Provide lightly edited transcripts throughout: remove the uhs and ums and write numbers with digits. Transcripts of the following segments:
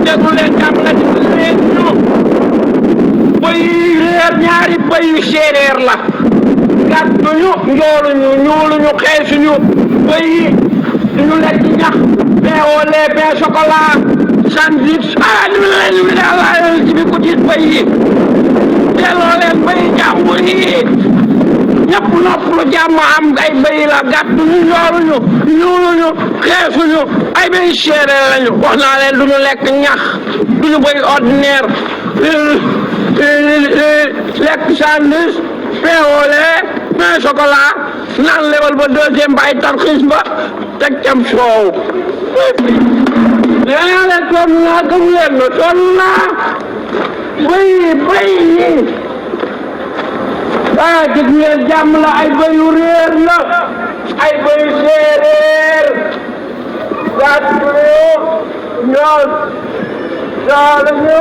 déglu leen jàppale leen ñu bëy réer ñaari bëyu séeréer la gàttuñu njooluñu ñuuluñu xeesuñu bëy ñu lekk ñax pain au lait pain chocolat sandwich ñu ne Allah ci bi ko tiit bëy yi delloo leen bëy jàmbur yi ñëpp noppalu jàmm am ay bëy la gàttuñu njooluñu ñuuluñu xeesuñu ay bëy séeréer lañu wax naa leen duñu lekk ñax duñu bëy ordinaire lekk sandwich pain au lait pain chocolat naan lewal ba deuxième ba ay tarxiis ba teg cam soow nee naa leen sonn naa gëm leen ma sonn naa bëy yi gis ngeen jàmm la ay bëyu réer la ay bëyu séeréer gàttu ñoo soxla ñu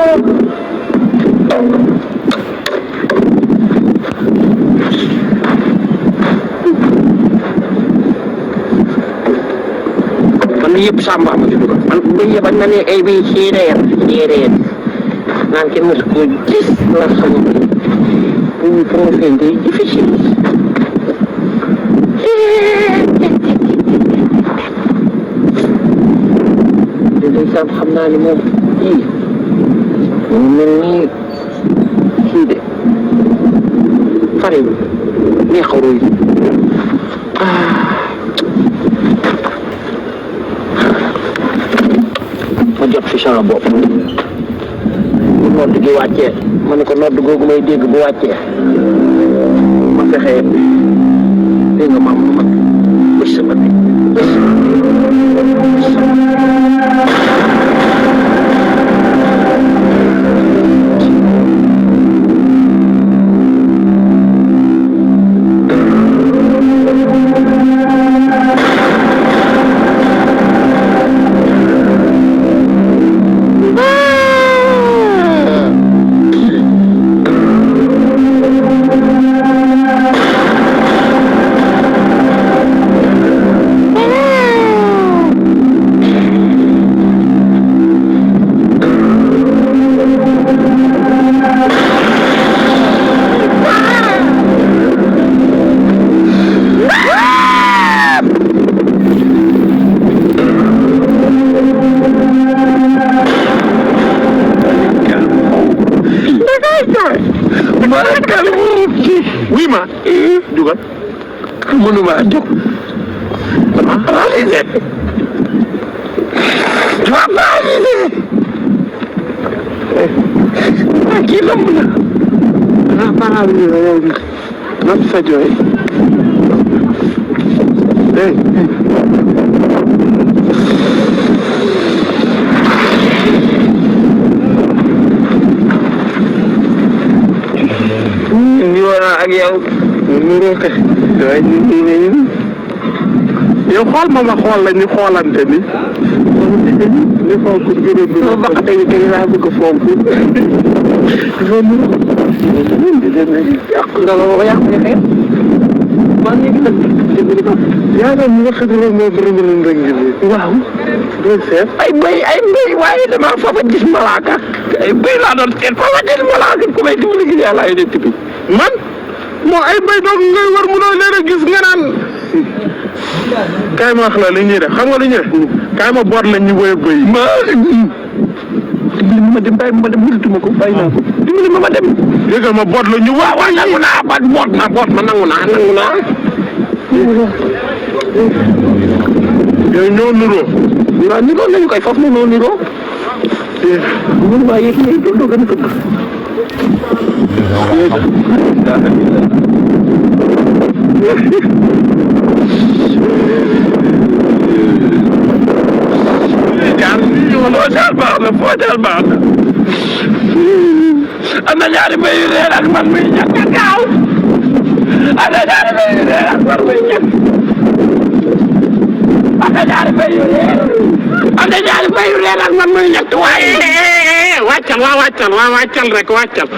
man yëpp sàmm am ci dugal man bëy bañ na ne ay bëy séeréer naan kenn mosu ko gis la sama pour mu feeñ day difficile ndeysaan xam naa ni moom kii mu mel ni kii de farine neexaru yi ma jot fi sama bopp bu nodd gi wàccee ma ne ko nodd googu may dégg bu wàccee ma fexee dégg nga maam lu mag bés sama bi jugal mënuma jóg dama paralysé kii lamb na dama paralysé yow not sa jooy ni wara ak yow yow xool ma xool la ñu xoolante ni ni fonk juróom bi ma baqate yi kay laa bëgg fonk yàq nga la yàq nga xeet man ñu gis yaa ngi mu wax dëgg moo borom rek ngi waaw do seet ay mbay waaye dama foofa gis malaaka ay mbay laa doon seet foofa gis malaaka ku may dimbali gi yàlla ay def tipi man moo ay mbay doog ngay war mu doon leen a gis nga naan kaay ma wax la li ñuy def xam nga li ñuy def kaay ma boot la ñu woy bëy dimbali ma dem bàyyi ma dem mënatuma ko bàyyi naa ko dimbali ma dem yëgal ma boot la ñu waaw nangu naa ba boot ma nangu naa yow ñoo nuroo waaw niroo nañu koy foofu noo niroo mënu maa yëg ñëy doo gën a tëdd jaar loo jaar baax na foo jaar baax na am na ñaari mbéy yu réer ak man muy ñàkk gaaw am na ñaari mbéy yu réer ak man muy ñàkk am na ñaari mbéy yu réer am na ñaari mbéy yu réer ak man muy ñàkk waaye wàccal rek wàccal